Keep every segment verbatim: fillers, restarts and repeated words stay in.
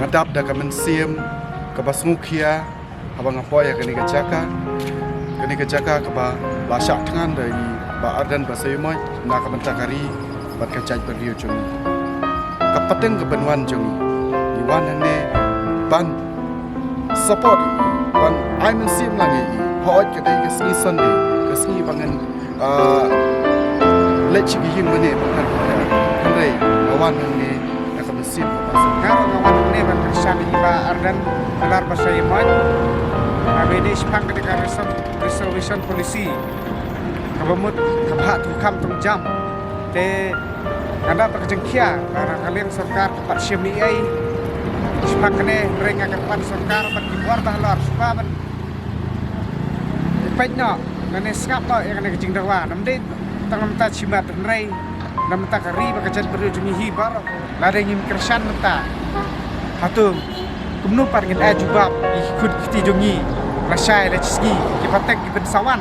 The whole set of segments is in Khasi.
Nga dap da ka mynsiem kaba sngewkhia haba nga poi ha kane ka jaka, kane ka jaka kaba la shah thngan da i Bah Ardent Basaiawmoit na ka bynta ka ri bad ka jaitbynriew jong ngi. Ka pateng ka ban wan jong ngi, ngi wan hangne ban support ïa i, ban ai mynsiem lang ïa i. Hooid ka dei ka sngi Sunday, ka sngi ba ngan, ah, leit sha ka ïing mane ba ngan, hynrei nga wan hangne na ka mynsiem kaba sngewbha. Nga ruh nga wan hangne ban kyrshan ïa i Bah Ardent Basaiawmoit, haba ïadei shaphang kane ka reserv-, reservation policy kaba mut ka bha tu kam tong jam. Te nga dap da ka jingkhia ba na ka liang sorkar ka pat shim ei ei shaphang kane, hynrei nga kyrpad sorkar bad ki bor ba halor shuwa ban peit noh lane sngap noh ïa kane ka jingdawa. Nam dei tang na bynta shimet, hynrei na bynta ka ri bad ka jaitbynriew jong ngi hi baroh. Lada ngim kyrshan mynta, hato kumno pat ngin ai jubab ïa ki khun ki kti jong ngi, lashai lashisngi, ki pateng ki ban sa wan?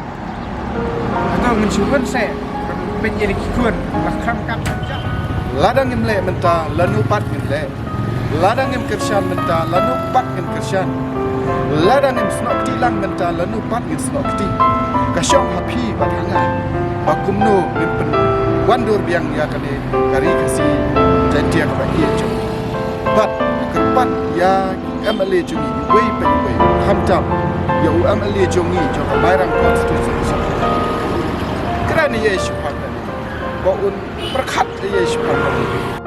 Hato ngin shu wan seh ban pynïaid ïa ki khun la khram kam kham jam? Lada ngim leh mynta, lano pat ngin leh? Lada ngim kyrshan mynta, lano pat ngin kyrshan? Lada ngim snoh kti lang mynta, lano pat ngin snoh kti? Ka shong ha phi bad ha nga ba kumno ngin pynwandur biang ïa kane ka ri Khasi Jaiñtia kaba ïeit jong ngi. Bad nga kyrpad ïa ki M L A jong ngi iwei pa iwei, khamtam ïa u M L A jong ngi jong ka Mairang Constituency, kren ïa i shaphang kane, ba un pyrkhat ïa i shaphang kane.